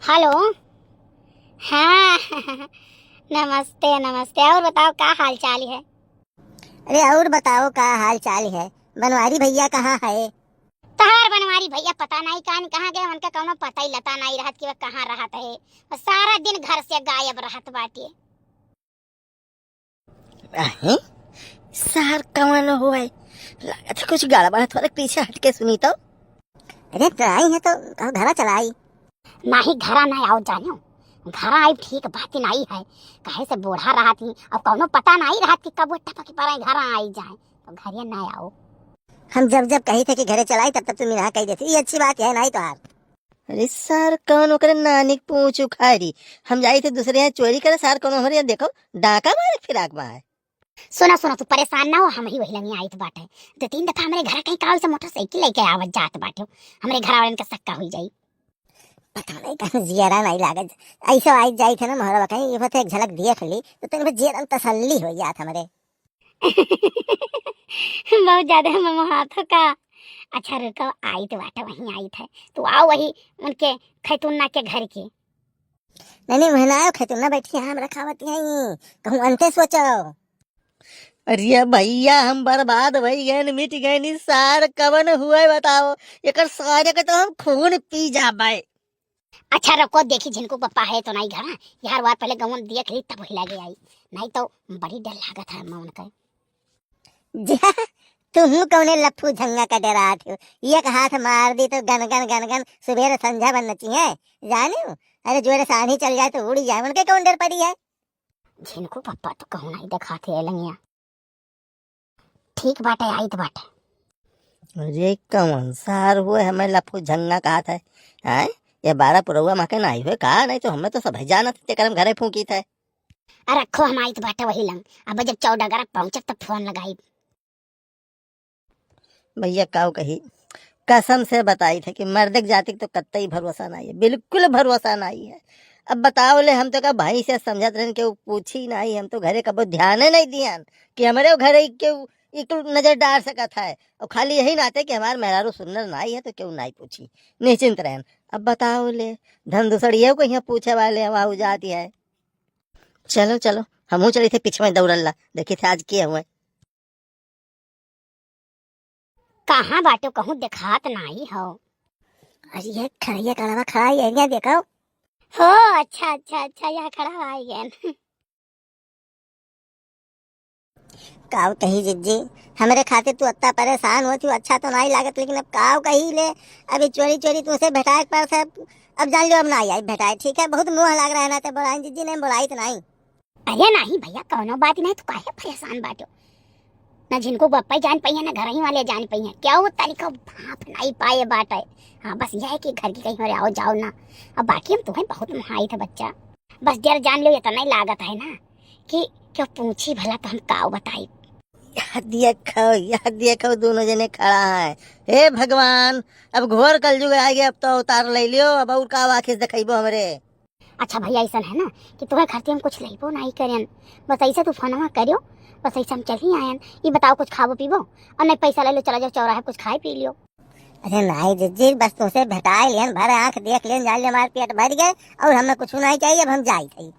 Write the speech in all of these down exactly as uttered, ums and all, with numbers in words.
हेलो। हाँ। नमस्ते, नमस्ते। और बताओ, का हाल चाल है? अरे, और बताओ, का हाल चाल है? बनवारी भैया कहाँ है? तहार बनवारी भैया पता नहीं कान कहाँ गए, उनका कौनो पता ही लता नहीं रहत कि वह कहाँ रहत है। वो सारा दिन घर से गायब रहत बाटे। अहे, सार कवन हुए? लागत है कुछ गड़बड़ है, थोड़ा पीछे हट के सुनी तो। अरे, तो आई है तो कहो घरा चलाई। नाही, घरा ना आओ जानियो, घरा आई ठीक बात नहीं है, काहे से बूढ़ा रहत ही, अब कौनो पता नहीं रहत कि कब वो टपक पड़े घरा आई जाए, तो घरे ना आओ। हम जब जब कही थे कि घरे चलाई, तब तब तुम ना कही देती, ये अच्छी बात है नहीं तो यार। अरे सार, कौन ओकरे नानी के पूछ उखारी? हम जाई थे दूसरे यहाँ चोरी करे, सार कौन हमारे यहाँ देखो डाका मारे के फिराक में है। सुना, सुना, तू परेशान ना हो, हम ही वही लंगी आइत बाटे। दो तीन दफा हमरे घर कहीं काल से मोटरसाइकिल लेके आवत जात बाटे, हमरे घर वालन के शक्का हुई जाई। पता नहीं कहाँ जियरा नहीं लागत, ऐसे आई जाई थे ना मोहरवा कहीं, ये तो एक झलक देख ली तो तनिक जियरा में तसल्ली हो जात हमरे। बहुत ज्यादा हम मोहात हो का? अच्छा रुको, आइत बाटे, वहीं आइत है, तू आओ वही उनके खैतुन्ना के घर के। नहीं, नहीं, वहीं ना आओ, खैतुन्ना बैठी है, हम रखावत हैं, कहूँ अंते सोचो। अरे भैया, हम बर्बाद भई गए, मिट गए नी सार, कवन हुए बताओ, एकर सारे के तो हम खून पी जाबे। अच्छा रुको, देखी झिनकू पप्पा है तो नहीं घरा, यार वार पहले गवन देख ली तब हिला गया आई, नहीं तो बड़ी डर लागत है अम्मा उनका। जा, तुहू कौने लफू झंगा का डरात हो, एक हाथ मार दी तो गन गन गन गन सुबेरे संझा बन नची है, जाने हो? अरे जोरे सानी चल जाए तो उड़ी जाए, उनके कौन डर पड़ी है? झिनकू पप्पा तो कहूँ नहीं देखात है लंगिया। ठीक बाटे, आइत बाटे। अरे कौन सार हुए हमें लफू झंगा कहत है? हैं? ये बारह पुरौआ माँ के नाई हुए का? नहीं तो हमें तो सब जानत है, तेकर हम घरे फूंकी थे। अरे रखो, हम आइत बाटे वही लंग। अब जब चौडगरा पहुँचब तब फोन लगाई। भैया काऊ कही, कसम से बताई थे कि मर्द के जाति के तो कतई भरोसा नहीं है, बिल्कुल भरोसा नहीं है। अब बताओ ले, हम तो का भाई से समझत रहन, केहू पूछी नहीं, हम तो घरे कबो ध्यान नहीं दियन कि हमरे घरे केहू एक नजर डाल सकत है। और खाली यही नाते कि हमार मेहरारू सुन्नर नाई है तो केहू नाई पूछी, निश्चिंत रहन। अब बताओ ले, धन दूसर ये को यहाँ पूछे वाले हैं, वहाँ जाती है। चलो चलो, हमहू चली थे पीछे में दौड़ल ला, देखी थे आज के हुए। कहाँ बाटो, कहूँ देखात नाई हो। अरे ये खड़िया कड़वा खड़ा है, ये देखो। हो, अच्छा अच्छा अच्छा, यहाँ खड़ा हो, आई गए। काऊ कही जिज्जी, हमरे खातिर तू अत्ता परेशान होती हो, अच्छा तो नाई लागत, लेकिन अब काऊ कही ले, अभी चोरी चोरी तुमसे भेटाए के पड़त है। अब जान लो, अब नाई आई भेटाए, ठीक है? बहुत मोह लाग रहा है ना, ते बोलाई जिज्जी, नहीं बोलाई तो नाई। अरे नहीं भैया, कौनो बात नहीं, तू काहे परेशान बाटो? ना झिनकू बप्पा जान पाई है, ना घर ही वाले जान पाई है। क्या वो तरीका भाप नहीं पाए बाटे। हाँ, बस यह है कि घर की कहीं और आओ जाओ ना। अब बाकी हम तुम्हें बहुत मोहाई थे बच्चा, बस डर जान लो, इतना ही लागत है ना कि क्यों पूछी भला तो हम काव बताई। यह देखो, यह देखो, दोनों जने खड़ा है। हे भगवान, अब घोर कलयुग आ गया, अब तो अवतार ले लियो, अब और का आखिर दिखाइबो हमरे। अच्छा भैया, ऐसा है ना कि तुम्हें घर से हम कुछ लेबो नहीं करें, बस ऐसे तू फोनवा करियो, बस ऐसे हम चली आयन। ये बताओ, कुछ खाबो पीबो? और नहीं, पैसा ले लो, चला जाओ चौराहे, कुछ खाए पी लियो। अरे नहीं जिज्जी, बस तुमसे भेटाए लियन, भर आंख देख लियन, जान ले हमार पेट भर गए और हमें कुछ नहीं चाहिए, अब हम जाई थे।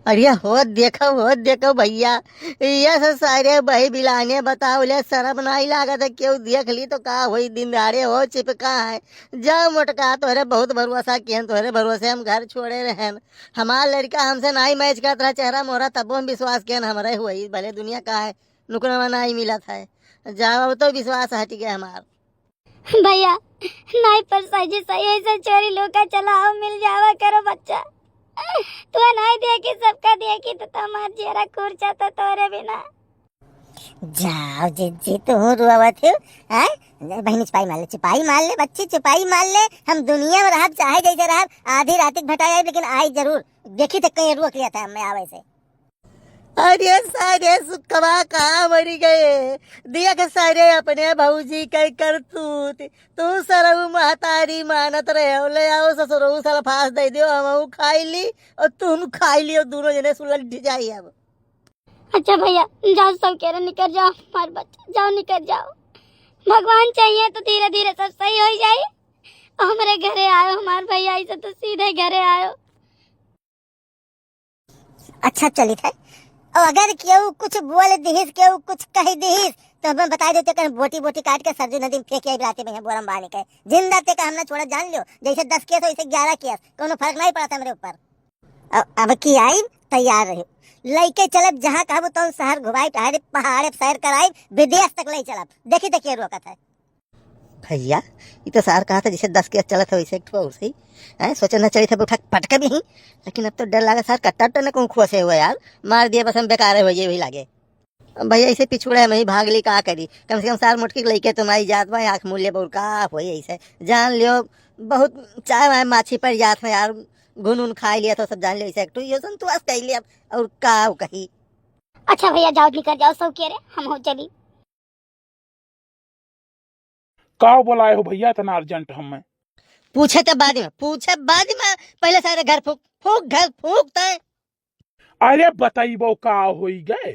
अरे हो देखो, हो देखो भैया, ये सब सारे बही बिलाने बताओ ले, शर्म नहीं लागत है, केहू देख ली तो का होई, दिन दहाड़े हो चिपका है। जा मोटका, तोहरे बहुत भरोसा किहन, तोहरे भरोसे हम घर छोड़े रहन। हमार लड़का हमसे नहीं मैच करत रहा चेहरा मोहरा, तबो हम विश्वास किहन हमरे हुई, भले दुनिया का है, नुकरवा नहीं मिलत है। जाओ, अब तो विश्वास हट गया हमार। भैया, नाई पर सही सही ऐसे चोरी लोका चलाओ, मिल जावा करो बच्चा। तू नाई देखी, सबका देखी तो हमार जेरा खुर जाता तोरे बिना। जाओ जिज्जी, तू रोवत हो, हैं? ले बहिनी, चुपाई मार ले, चुपाई मार ले बच्ची, चुपाई मार ले। हम दुनिया में रहब, चाहे जैसे रहब, आधी रात के भटाई आइब, लेकिन आई जरूर। देखी तो कहीं रोक लिया था हमें आवे से। अरे सारे सुखवा कहाँ मरी गए? देख सारे अपने भौजी के करतूत। तू सरऊ महतारी मानत रहे हो, ले आओ ससुरऊ सल्फास दे दियो, हमहू खाई ली और तुम खाई लियो, दोनों जने सुलट जाई अब। अच्छा भैया, जाओ सब कह रहे निकल जाओ, हमारे बच्चा, जाओ निकल जाओ। भगवान चाहिए तो धीरे धीरे सब सही हो जाए। हमरे घरे आयो, हमार भैया ऐसे तो सीधे घरे आयो। अच्छा चलित है, और अगर केहू कुछ बोल दिहिस, केहू कुछ कह दिहिस, तो हमें बताइ देते, कहीं बोटी बोटी काट के सरजू नदी में फेंक आई, राती में यहाँ बोरम बानी के। जिंदा ते का हम ना छोड़ा, जान लियो, जैसे दस केस वैसे ग्यारह केस, कोनो फर्क नहीं पड़ता हमरे ऊपर। अब, अब की आई तैयार रही, लइके चलब जहाँ कहबू, तो शहर घुमाई, टहरे पहाड़े सैर कराई, विदेश तक ले चलब, देखी तो के रोकत है। भैया, ई तो सार कहा था जैसे दस केस चलत है वैसे एक ठो और सही। हैं, सोचे न चली था उठा के पटके भी ही, लेकिन अब तो डर लागे सार कट्टा उट्टा न कहूँ खोसे हुए यार, मार दिए बस हम बेकार हो जाए वही लागे। अब भैया ऐसे पिछुड़ा है, मैं ही भाग ली का करी, कम से कम सार मोटकी के लइके तो माई जात बा, आँख मूल्य बउर का होई ऐसे जान लियो। बहुत चाय वाय माछी पर जात है यार, घुन उन खाई लिया तो सब जान लियो ऐसे एक ठो यो संतोष कह लिया, अब और का कही। अच्छा भैया जाओ निकल जाओ सब के रे, हम हो चली। का बोलाए हो भैया इतना अर्जेंट हमें? पूछे त बाद में, पूछे बाद में, पहले सारे घर फूक, फूक घर फूक तय। अरे बताइबो का होई गए?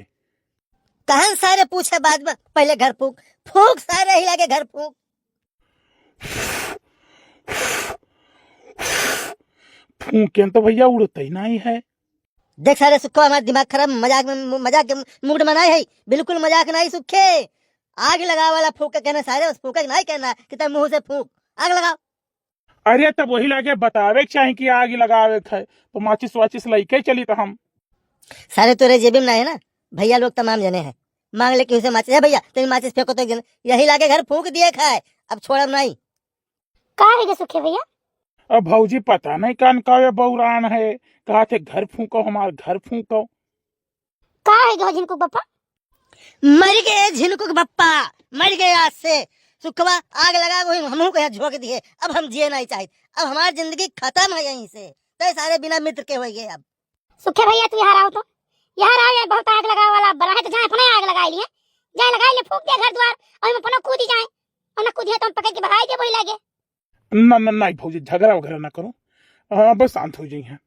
कहन सारे पूछे बाद में, पहले घर फूक, फूक सारे ही लागे घर फूक। फूकें तो भैया उड़ते ही नहीं है। देख सारे सुखवा, हमार दिमाग खराब, मजाक में, मजाक के मूड में नाई है, बिल्कुल मजाक नाई सुखे। आग लगावे वाला फूंक के कहना सारे, बस फूंक के नाई कहना कि तेरे मुंह से फूंक, आग लगाओ। अरे तब वही लागे बतावे के चाही कि आग लगावे के है, तो माचिस वाचिस लइके चली तो हम। सारे तोरे जेबी में ना है ना, भैया लोग तमाम जने हैं, मांग ले केहू से माचिस, "हे भैया, तनी माचिस फेंको तो एक जने।" यही लागे घर फूंक दिए खाए, अब छोड़ब नाई। का है गे सुखे भैया? अब भौजी पता नहीं कान का ये बौरान है, कहा थे घर फूंको, हमार घर फूंको। का है गे झिनकू बप्पा? मर गए झिनकू के बप्पा, मर गए आज से। सुखवा आग लगा वही हमहू को यहाँ झोंक दिए, अब हम जिए नहीं चाहित, अब हमार जिंदगी खत्म है यहीं से। तय सारे बिना मित्र के हो गए अब। सुखे भैया तू यहाँ रहो तो, यहाँ रहो, ये बहुत आग लगा वाला बना है तो जाए अपने आग लगा लिए, जाए लगा ले फूंक दे घर द्वार और हम अपना कूदी जाए और ना कूदिए तो हम पकड़ के भगाई दे वही लागे। ना, ना, नहीं भौजी, झगड़ा वगैरह ना करो, हाँ, बस शांत हो जाइए।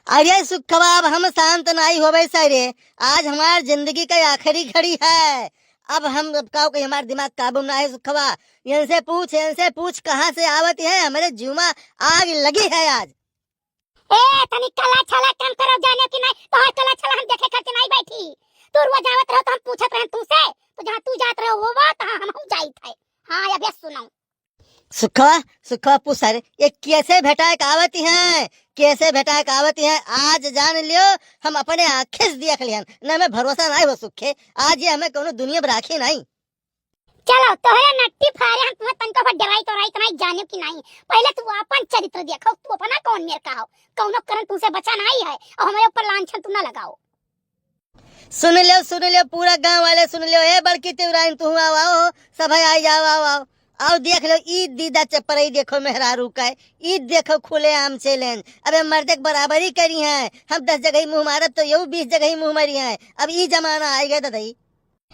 अरे सुखवा, अब हम शांत नहीं होवे सारे, आज हमार जिंदगी का आखिरी घड़ी है। अब हम, अब का कही, हमार दिमाग काबू में ना है सुखवा। इनसे पूछ, इनसे पूछ कहाँ से आवत है, हमारे जीव में आग लगी है आज। ए, तनी कला छला कम करो, जाने कि नहीं, तोहर कला छला हम देखे खातिर नहीं बैठी। तू रोज आवत रहो तो हम पूछत रहन तू से, तो जहाँ तू जात रहो वो बात, हाँ, हम हूँ जाइत है। हाँ, अबे सुनो। सुखवा, सुखवा पूछ सारे, ये कैसे भेटाए का आवती हैं, कैसे भेटाए का आवती हैं? आज जान लियो, हम अपने आँखें से देख लिहन, न हमें भरोसा नहीं हो सुखे, आज ये हमें कोनो दुनिया में राखी नहीं। चलो, तोहरे नट्टी फारे हम तुम्हें तनको भर डराई तो राई, इतना ही जानियो कि नहीं। पहले तू अपन चरित्र देखो, तू अपना कौन मेर का हो, कौनो करन तुमसे बचा नहीं है, और हमारे ऊपर लांछन तू ना लगाओ। सुन लो, सुन लो, पूरा गांव वाले सुन लो, ए बड़की तिवराइन, तू आओ, आओ, सब है, आई जाओ, आओ, आओ, आओ, देख लो, ई दीदा चप्परई देखो मेहरारू का है, ई देखो खुले आम चैलेंज। अबे मर्दे के बराबरी करी हैं, हम दस जगह ही मुंह मारब तो यहू बीस जगह ही मुंह मारी हैं। अब ई जमाना आई गए ददई।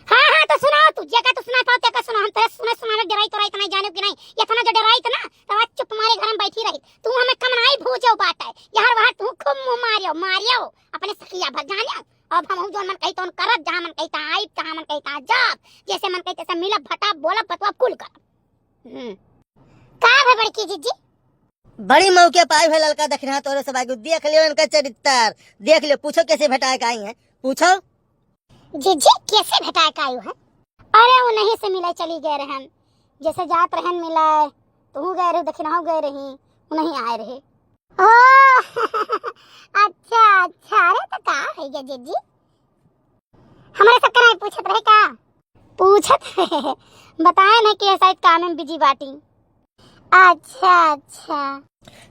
हाँ, हाँ, तो सुनाओ तू, जेका तू सुना पाओ, तेका सुनाओ। हम तोरे सुने सुनावे डराई तोरा इतना ही जाने कि नहीं, इतना जो डराई इतना, तो आज चुप मारे घर में बैठी रही। तू हमें कम नहीं भूजो बात है, यार वहाँ तू खूब मुंह मारियो, मारियो, अपने सखिया भर जानियो। अब हम जौन मन कही तौन करब, जहाँ मन कही तहाँ आइब, जहाँ मन कही तहाँ जाब, जैसे मन कही तैसे मिलब, भटब, बोलब, बतवा कुल करब। हम्म। का भे बड़की जीजी? बड़ी मौके पाई है ललका दखिना तोरे सब आगू। देख लियो इनका चरित्र, देख लियो, पूछो कैसे भेटाए का आई हैं, पूछो। जीजी कैसे भेटाए का आई हैं? अरे वो नहीं से मिले चली गए रहन, जैसे जात रहन मिले, तू गए रहे, दखिना गए रही, वो नहीं आए रहे। ओ, अच्छा, अच्छा, अरे तो का है ये जीजी? हमरे सब करा पूछत रहे का? पूछत रहे। बताए न कि शायद काम में बिजी बाटी। अच्छा, अच्छा।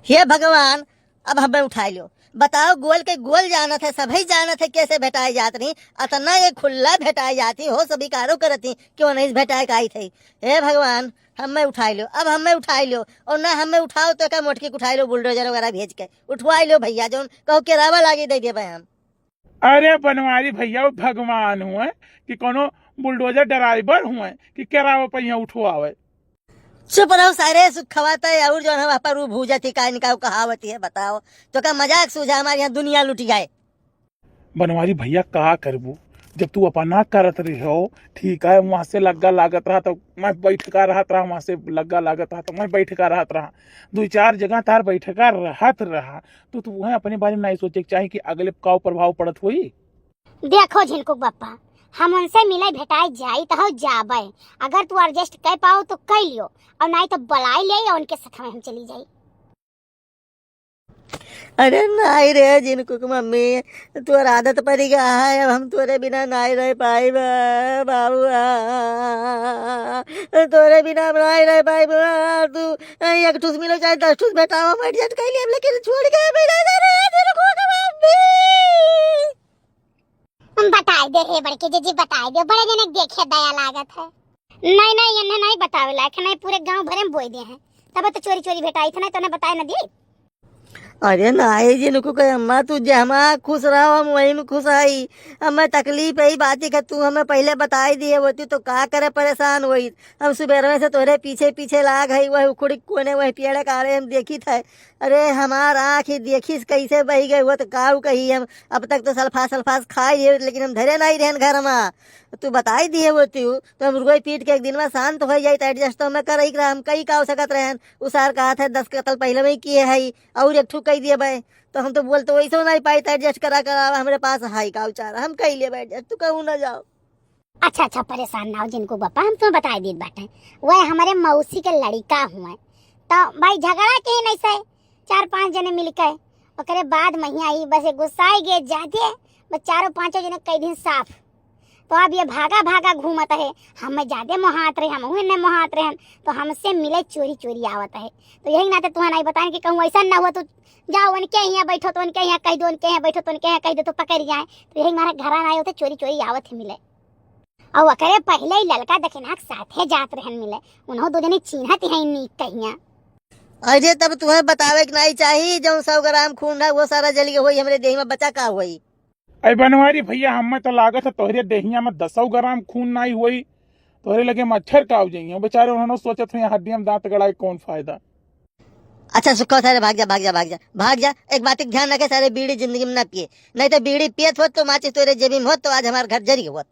हे भगवान, अब हमें उठाई लो। बताओ, गोल के गोल जानत है, सभी जानत है कैसे भेटाए जात रही। अतना ये खुल्ला भेटाए जाती हो, सभी कारो करती, क्यों नहीं भेटाए का आई थे? हे भगवान, हमें उठाई लो, अब हमें उठाई लो, और ना हमें उठाओ तो का मोटकी के उठाई लो, बुलडोजर वगैरह भेज के उठवाई लो भैया, जौन कहो केरावा लागी दे देबे हम। अरे बनवारी भैया, वो भगवान हुए कि कोनो बुलडोजर ड्राइवर हुए कि केरावा पहिया उठवावे। चुप रहो सारे, सुखवा तय और जौन हम पर ऊ भूजत ही का इनका कहावती है, बताओ। तो का मजाक सूझा, हमारे यहाँ दुनिया लुट गए। बनवारी भैया का करबू, जब तू अपना करत रहो, ठीक है, वहाँ से लग्गा लागत रहा तो मैं बैठका रहत रहा, वहाँ से लग्गा लागत रहा तो मैं बैठका रहत रहा, दो चार जगह तार बैठका रहत रहा, तो तू वह अपने बारे में नहीं सोचे के चाही कि अगले का प्रभाव पड़त होई। देखो झिनकुक बप्पा, हम उनसे मिले भेटाए जाई तो हो जाबे, अगर तू एडजस्ट कर पाओ तो कर लियो, और नहीं तो बुलाई ले और उनके साथ में हम चली जाई। अरे नाई रे झिनकुक मम्मी, तोर आदत पड़ी गया है, अब हम तोरे बिना नाई रह पाइब बाबुआ, तोरे बिना हम नाई रह पाइब। तू एक ठूस मिलो चाहे दस ठूस भेटाओ, हम एडजस्ट कर लेब, लेकिन छोड़ के हमें ना जाना है झिनकुक मम्मी। हम बताए दे हे बड़के जीजी, बताए दे, बड़े जने देखे दया लागत है। नहीं नहीं, इन्हें नहीं बतावे लायक है, नहीं पूरे गांव भरे में बोई दे हैं, तब तो चोरी चोरी भेटाई थे, नहीं तो उन्हें बताए न दी। अरे नाई झिनकुक अम्मा, तू जहमा खुश रहो, हम वही में खुश हई। हमें तकलीफ यही बात है कि तू हमें पहले बताई दिए होती तो का करे परेशान होई। हम सुबेरवे से तोरे पीछे पीछे लाग हई, वही उखड़ी कोने, वही पेड़ कारे हम देखी थे। अरे हमार आँख ही देखिस कैसे बही गए हुआ तो काऊ कही हम। अब तक तो सल्फास सल्फास खाई लिए, लेकिन हम धरे नहीं रहन घर में। तू बताई दिए होती तो हम रोई पीट के एक दिन में शांत हो जाई, तो एडजस्ट तो हमें कर ही रहा, हम कई काऊ सकत रहन। उ सार कहा था दस कतल पहले में ही किए है और एक ठू कही दिए भाई, तो हम तो बोलते वैसे नहीं पाई, तो एडजस्ट करा करा हमरे पास हाई काऊ चारा, हम कही लिए एडजस्ट, तू कहूँ ना जाओ। अच्छा अच्छा, परेशान ना हो झिनकुक बप्पा, हम तुम्हें बताए दीत बाटे। वह हमारे मौसी के लड़िका हुए, तो भाई झगड़ा के ही नहीं से, चार पांच जने मिलके, ओकरे बाद महिया आई बस गुस्साए गए जादे, बस चारों पांचों जने कई दिन साफ। तो अब ये भागा भागा घूमत है, हमें जादे मोहात रहे, हम उन्हें मोहात रहे, तो हमसे मिले चोरी चोरी आवत है। तो यही नाते तुम्हें नहीं बताएं कि कहूँ ऐसा ना हुआ तो जाओ उनके यहाँ बैठो, तो उनके यहाँ कह दो, उनके यहाँ बैठो, तो उनके यहाँ कह दो, तो पकड़ जाए। तो यही हमारे घर ना आए होते, चोरी चोरी आवत ही मिले। और ओकरे पहले ही ललका दखिना के साथे जात रहन मिले, उन्हों दो जने चिन्हत हैं नीक कहिया। अरे तब तुम्हें बतावे के नहीं चाही, जौन सौ ग्राम खून है वो सारा जल के होई, हमरे देही में बचा का होई? अरे बनवारी भैया, हमें तो लागत है तोहरे देहिया में दसौ ग्राम खून नहीं होई, तोहरे लगे मच्छर काव जाइए। बेचारे उन्होंने सोचत हुए हड्डियां में दांत गड़ाए कौन फायदा। अच्छा सुखो सारे भाग जा, भाग जा, भाग जा, भाग जा। एक बात के ध्यान रखे सारे, बीड़ी जिंदगी में ना पिए, नहीं तो बीड़ी पियत होत तो माचिस तोरे जेबी में होत तो आज हमार घर जरी होत।